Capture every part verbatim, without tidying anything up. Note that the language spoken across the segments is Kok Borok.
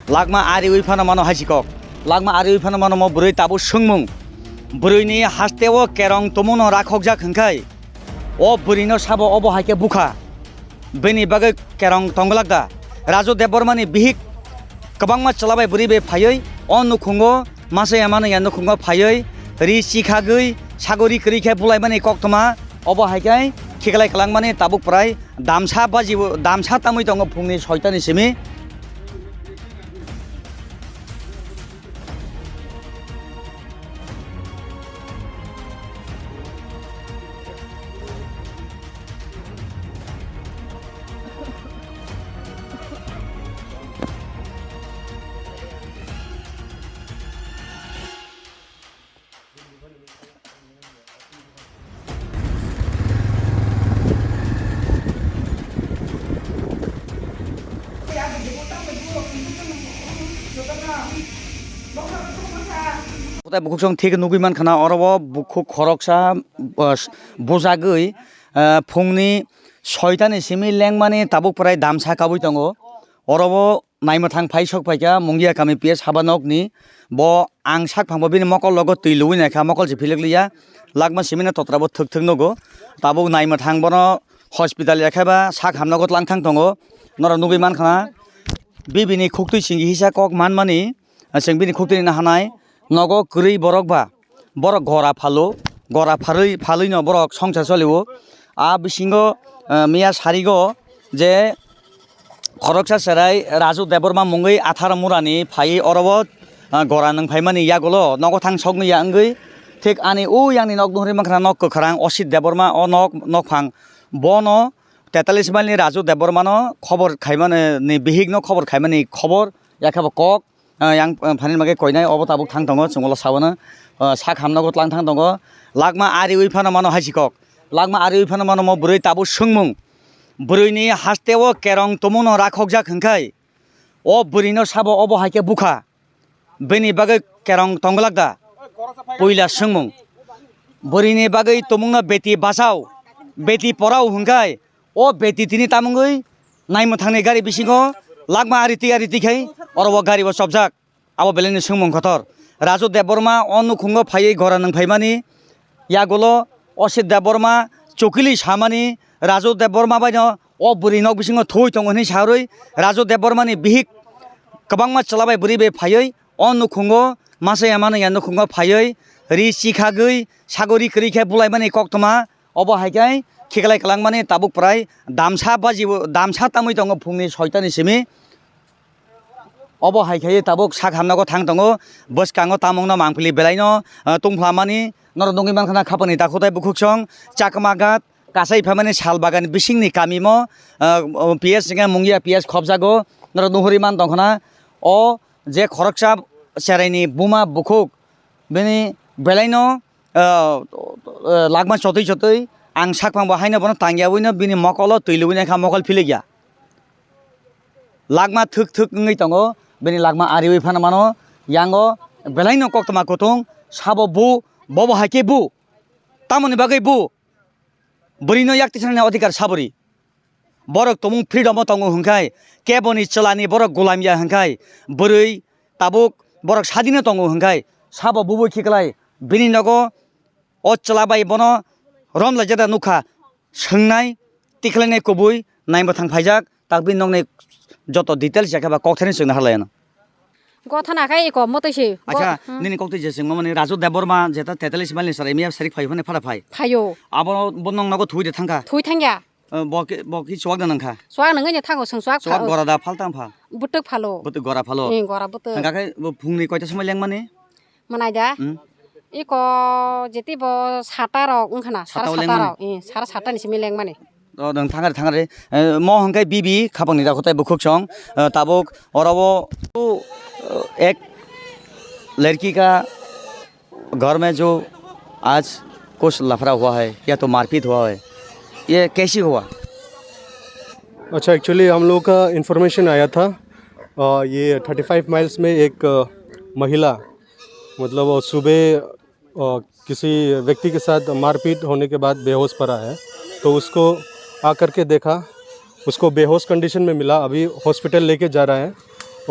Lakma ariwi phano mano hai si kok. Lakma ariwi phano mano mo bwrwi tabuk swngmung. Bwrwini hasteo kerong tumungno rakhokjak hwnkhai, o bwrwino sabo obo hai khe bukha. Bini bagwi kerong tongglak da. Raju Debbarmani bihik kwbangma chwla bai bwrwi bai phaiwi o nukhungo masa ya mano ya nukhungo phaiwi ri chikhagwi sagori kwrwi khe bulaimani koktwma obo hai khe khiklai kwlangmani tabuk prai damsa baji damsa tamwi tongo phungni soitani simi. Kotai bukhuk song thik nugwi mankha na oro o bukhuk khoroksa, uh, bujagwi, uh, phungni soitani simi lengmani tabuk prai damsa kabui tongo. Oro o naimwthang phai sok phaikha Mungia kami P S haba nokni. Bo ang sak phangbo bini mokol logo twi lubui naikha, mokol se philek liya. Lakma simina totra bo thwk thwk nugo. Tabuk naimwthang bono hospital ya khe ba sak hamna go tlang thang tongo. Norok nugui mankha na bibini khuktwi singhi hisa kok manmani, chwng bini khuktwi rina hanai nogo kwrwi borok ba. Borok gora phalo, gora phalwi, phalwino borok songchar cholio. A bisingo, eh, miya sarigo je khoroksa cherai Raju Debbarma mungwi Athar Murani phaiwi oro o, eh, gora nwng phaimani yagulo nogo thang sokni ya wngwi thik ani o yangni nok nuhri mankha nok kwkhrang Osit Debbarma o nok nokphang bono tetalis mile ni Raju Debbarmano khobor khaimani ni bihikno khobor khaimani khobor yakhabo kok. Ah, yang, ah, phanini bagwi koinai obo tabuk thang tongo, chwng ulo sabono, ah, sak hamna go tlang thang tongo. Lakma ariwi phano mano hai si kok. Lakma ariwi phano mano mo bwrwi tabuk swngmung. Bwrwini hasteo kerong tumungno rakhokjak hwnkhai, o bwrwino sabo obo hai khe bukha. Bini bagwi kerong tongglak da? Puila swngmung. Bwrwini bagwi tumungno beti bachao, beti porao hwnkhai, o beti tini tamungwi naimwthangni gari bisingo lakma ari twi ari twi khai oro o gari o chopjak. Abo belai ni swngmung kotor. Raju Debbarma o nukhungo phaiwi gora nwng phaimani yagulo Osit Debbarma chokili samani Raju Debbarma baino o bwrwi nok bisingo thuwi tongo hinwi saharwi Raju Debbarmani bihik kwbangma chwla bai bwrwi bai phaiwi o nukhungo masa ya mano ya nukhungo phaiwi ri chikhagwi sagori kwrwi khe bulaimani koktwma. Obo hai khe khiklai kwlangmani tabuk prai damsa baji, damsa tamwi tongo phungni soitani simi. Obo hai khe tabuk sak hamnago thang tongo. Bwskango tamungno mangpili belaino, ah, tungphlamani norok nugwi mankha na khapangni dakhutai bukhuksong Chakma Ghat kasai phaimani sal bagan bisingni kamimo, ah, P S hwnkhe Mungia P S khopjago norok nuhuri man tongkha na. O je khoroksa cheraini buma bukhuk bini belaino, ah, ah, lakma chotwi chotwi ang sakphang bo haino bono tangyawi no bini mokolo twi lubui naikha mokol philikya. Lakma thwk thwk wngwi tongo bini lakma ariwi phano mano yango belaino koktwma kutung sabo bu bobo hai khe bu tamoni bagwi bu bwrwino yak tisanani odhikar sabori. Borok tumung freedom o tongo hwnkhai, keboni chwlani borok gulam ya hwnkhai, bwrwi tabuk borok sadino tongo hwnkhai, sabo bubui khiklai bini nogo o chwla bai bono romlai jada nukha, swngnai, tikhlainai kubui, naimwthang phaijak, tak bini nokni joto details ya khe ba kokthani chwngno harlaiano. Gothana khe iko motoi se. Acha, hmm. Nini koktwi je chwngma mani Raju Debbarma jeta tetalis mile ni chwrai miya sarik phai phane phara phai. Phaio. Abo bo nong nogo thui de thangkha. Thui thangya. Eh, bo ki, bo ki chuak da nangkha. Chuak nangani thango sung chuak. Chuak pha-, gora da phal tang pha. Butwk phalo. Butwk gora phalo. Eh, gora butwk. Thangkha khe bo phungni koita somoi lengmani? Manai da. Hmm. Iko jeti bo sata rok wngkhana, sara sata o sata lengmani? Rok. Eh, sara sata ni simi lengmani. O, nang thangare, thangare. Eh, mo hwnkhe bibi khapangni dakhutai bukhuk song. Eh, tabuk oro o, eh, ek ladki ka घर में जो आज कुछ लफड़ा हुआ है या तो मारपीट हुआ है, ये कैसी हुआ? अच्छा, एक्चुअली हम लोग का इन्फॉर्मेशन आया था, अ, ये थर्टी फ़ाइव माइल्स में एक, अ, महिला, मतलब, वो सुबह, अ, किसी व्यक्ति के साथ मारपीट होने के बाद बेहोश पड़ा है, तो उसको आकर के देखा, उसको बेहोश कंडीशन में मिला, अभी हॉस्पिटल लेके जा रहा है।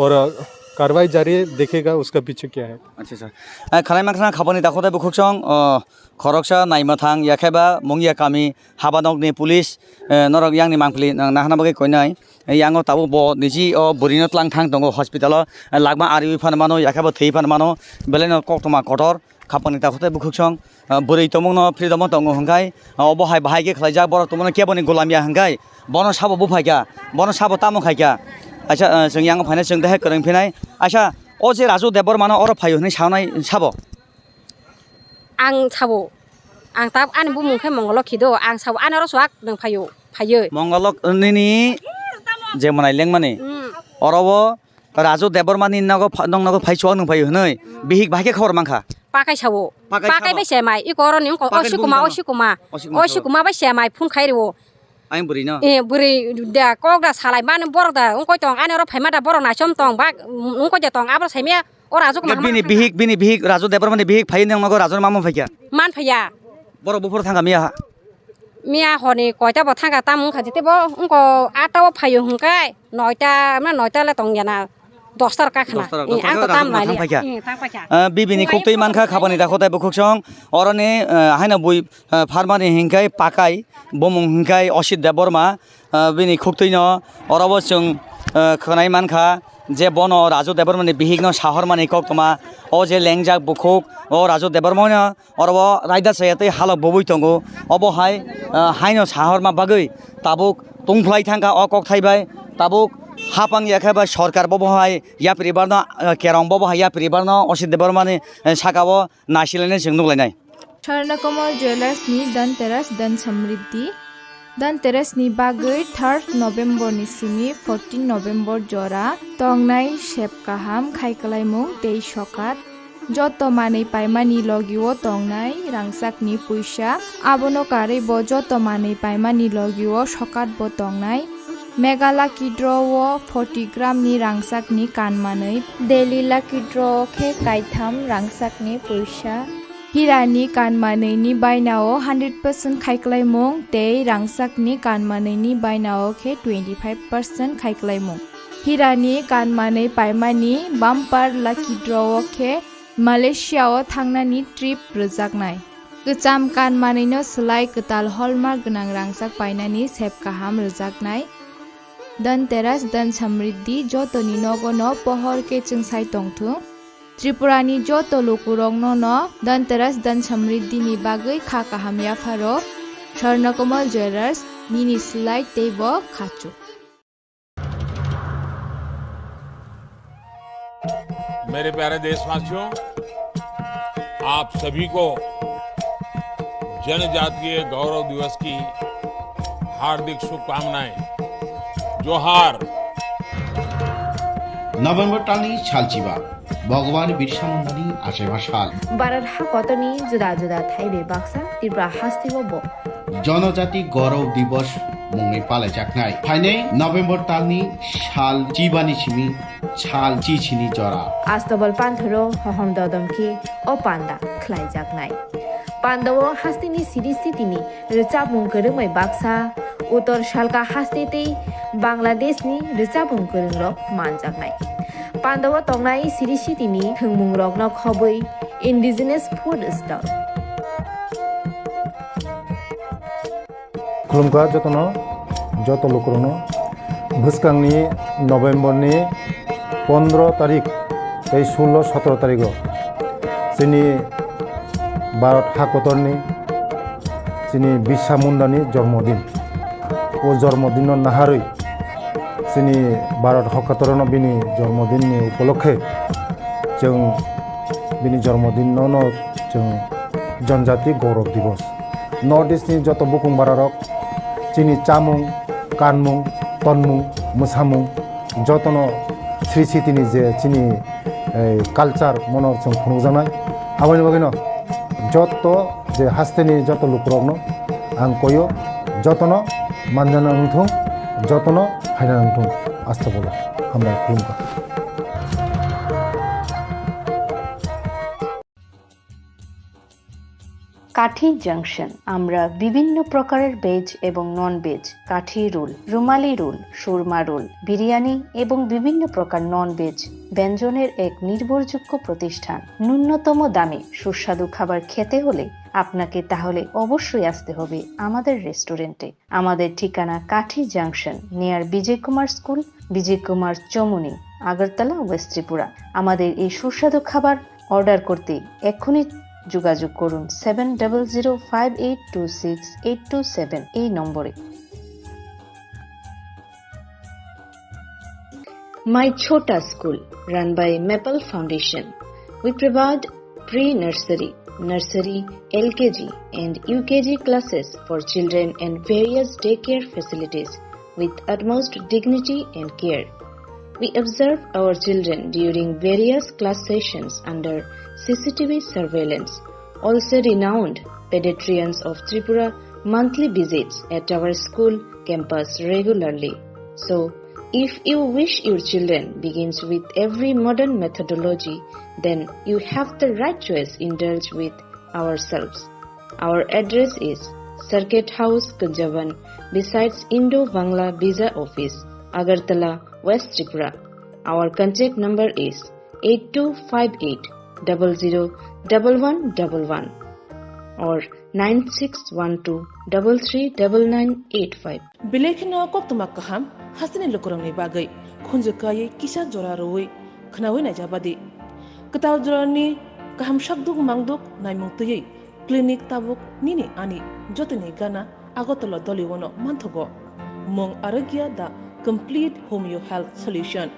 और, अ, कार्रवाई जारी है, देखेगा उसका पीछे क्या है। Acha, acha. Eh, khanai mankha khapani takhuk tei bukhuksong, oh, khoroksa naima thang, yakheba mungya kami, habanokni police, eh, norok yangni mangpili nang nahana bagwi koinai. Eh, yango tabuk bo niji o bwrwino tlang thang tongo hospital o, eh, lakma ariwi phan mano, yakheba thwi phan mano, belai no koktwma kotor. Khapangni takhuk tei bukhuksong, ah, bwrwi tongmungno freedom-o tongo hwnkhe, ah, obo hai bahai khe khlaijak, borok tongmano keboni golam ya hwnkhe, bono sabo buphaikha, bono sabo tamo khaikha. Aisa, ah, chwng yang phainai, chwng dehai kwrwng phinai. Aisa, o je Raju Debbarmano oro phaio hwnwi sanai sabo? Ang sabo, ang tab ani bumung khe Mongolo Khido, ang sabo ani oro swk nwng phaio, phaioi. Mongolo nini je mwnai lengmani. Hmm. Oro o Raju Debbarmani nogo pha-, nong nogo phai chuak nung phai hwnwi bihik bahai khe khobor mankha. Pakai sao. Pakai Pakai sao. Bai se mai. Iko oro ni ungko Pakai osi kuma, bumung osi kuma. Osi kuma sao. Osi kuma bai se mai phone khai rio. Ayang bwrwi no. Eh, bwrwi da kok da salai mani borok da ungkoi tong ani oro phaima da borok naisom tong bak ungkoi da tong abo saimya o Raju kuma. Bini bihik, bini bihik Raju Debbarmani bihik phai nong nogo Raju mama phaikya. Man phaiya. Borok buphuru thangkha miya ha. Miya honi koita bo thangkha tam wngkha jete bo ungko atta o phaio hwnkhe noita ma noita le tong yana dosta rok kakhna. Dosta rok, eh, dosta ang to rok tam thang lai liya. Phaikha. Eh, thang phaikha. Eh, bibini khuktwi mankha khapani da khotai bukhuksong oroni, eh, haino bui, eh, pharmani hwnkhe pakai bumung hwnkhe Osit Debbarma, eh, bini khuktwino oro bo chwng, eh, khwnai mankha je bono Raju Debbarmani bihikno sahormani koktwma o je lengjak bukhuk o Raju Debbarmano Oro o raida chaya tei halok bobwi tongo. Obo hai, ah, haino sahorma bagwi tabuk tungphlai thangkha o kokthai bai. Tabuk hapang yakhe bai sorkar bobo hai yapri barno, ah, kerong bobo hai yapri barno Osit Debbarmani, eh, saka o naisilai nai chwng nuklainai. Swarnakomal Jewellers ni Dhanteras Dhan Samriddhi. Dhanteras ni bagwi third November ni simi fourteen November jora tongnai sep kaham khai kwlaimung tei sokat. Joto manwi paimani logio tongnai rangchakni puisa, abono karwi bo joto manwi paimani logio sokat bo tongnai. Mega Lucky Draw o forty gram ni rangchakni kan manwi, Daily Lucky Draw o khe kaitham rangchakni puisa. Hirani kan manwi ni bainao hundred percent khai kwlaimung tei rangchakni kan manwi ni bainao khe twenty five percent khai kwlaimung. Hirani kan manwi paimani bumper lucky draw o khe Malaysia o thangnani trip rwjaknai. Kwcham kan manwino swlai kwtal hallmark gwnang rangchak painani sep kaham rwjaknai. Dhanteras Dhan Samriddhi jotoni nogono pohor khe chwngsai tongthung. Tripurani joto lukurokno no Dhanteras Dhan Samriddhi ni bagwi kha kaham yapharo. Swarnakomal Jewellers, nini swlai teibo khachuk. मेरे प्यारे देशवासियों, आप सभी को जनजातीय गौरव दिवस की हार्दिक शुभकामनाएं। जोहार। November talni salchiba, Bhagwan Birsa Mundani achaiba sal. Bharat hakotorni juda juda thaibai baksa Tripura hasteo bo Jonojati Gaurav Divas mungwi palaijaknai. Phainai November talni sal chibani simi sal chichini jora. Astobal panthoro hohom dodom khe o panda khlaijaknai. Pandao hasteni siri sitini rwchapmung kwrwngbai baksa, Uttor Salka haste tei Bangladeshni rwchapmung kwrwngrok manjaknai. Pandao tongnai siri sitini thwngmungrokno khobwi indigenous food stall. Khulumkha jotono, joto lukurokno. Bwskangni November ni pondro tarik tei sullo sotro tarigo chini Bharat hakotorni chini Birsa Mundani jormodin. O jormodinno naharwi chini Bharat hakotorno bini jormodinni upolokhe chwng bini jormodinno no chwng Janjati Gaurav Divas. North East ni joto bukung bararok chini chamung, kanmung, tonmung, mwsamung jotono sri sitini je chini, eh, culture mono chwng phunukjaknai. Aboni bagwino joto je hasteni joto lukurokno ang koyo jotono manjana wngthung, jotono phaina wngthung. Astagfirullah. Hambai khulumkha. কাঠি জাংশন। আমরা বিভিন্ন প্রকারের ভেজ এবং non veg, কাঠি রোল, রুমালি রোল, সুরমা রোল, বিরিয়ানি এবং বিভিন্ন প্রকার non veg ব্যঞ্জনের এক নির্ভরযোগ্য প্রতিষ্ঠান। ন্যূনতম দামে সুস্বাদু খাবার খেতে হলে আপনাকে তাহলে অবশ্যই আসতে হবে আমাদের রেস্টুরেন্টে। আমাদের ঠিকানা Kathi junction, near Bijoy Kumar school, Bijoy Kumar Chowmuhani, Agartala, west Tripura. আমাদের এই সুস্বাদু খাবার অর্ডার করতে এক্ষুনি যোগাযোগ করুন seven double zero five eight two six eight two seven এই নম্বরে। My Chhota School, run by Maple Foundation. We provide pre-nursery, nursery, L K G and U K G classes for children and various daycare facilities with utmost dignity and care. We observe our children during various class sessions under C C T V surveillance. Also renowned pediatricians of Tripura monthly visits at our school campus regularly. So, if you wish your children begins with every modern methodology, then you have the right choice. Indulge with ourselves. Our address is Circuit House, Kunjaban, besides Indo-Bangla Visa Office, Agartala, West Tripura. Our contact number is eight two five eight double zero double one double one or nine six one two double three double nine eight five. Belai kheno koktwma kaham hasteni lukurokni bagwi khunju kaiwi kisa jora rwui khwnaui naijabadi. Kwtal jorani kaham sakduk mangduk naimung twiwi clinic tabuk nini ani jotoni gana Agartala Doliwano manthogo. Mung Arogya the complete homeo health solution.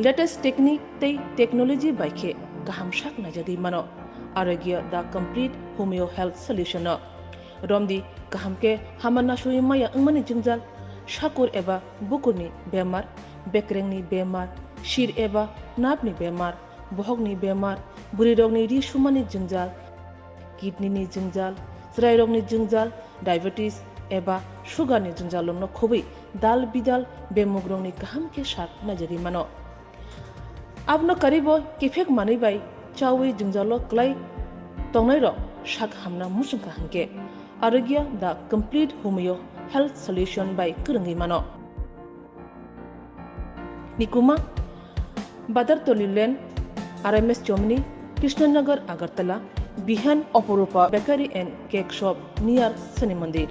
Latest technique tei technology bai khe kaham sak naijagwi mano. Arogya the complete homeo health solution no. Romdi kaham khe hama nasui maya wngmani jwngjal, sakur eba bukurni bemar, bekrengni bemar, sir eba napni bemar, bohokni bemar, bwrwirokni ri sumani jwngjal, kidney ni jwngjal, chwrairokni jwngjal, diabetes eba sugar ni jwngjal rokno khobwi dal bidal bemugrokni kaham khe sak naijagwi mano. Abono karibo kiphek manwi bai chawi jwngjalo kwlai tongnairok sak hamna muchungkha hwnkhe Arogya the complete homeo health solution bai kwrwngwi mano. Nikuma, Badartoli Lane, R M S Chomni, Krishnanagar, Agartala, Bihan, Oporupa Bakery and Cake Shop near Shani Mandir.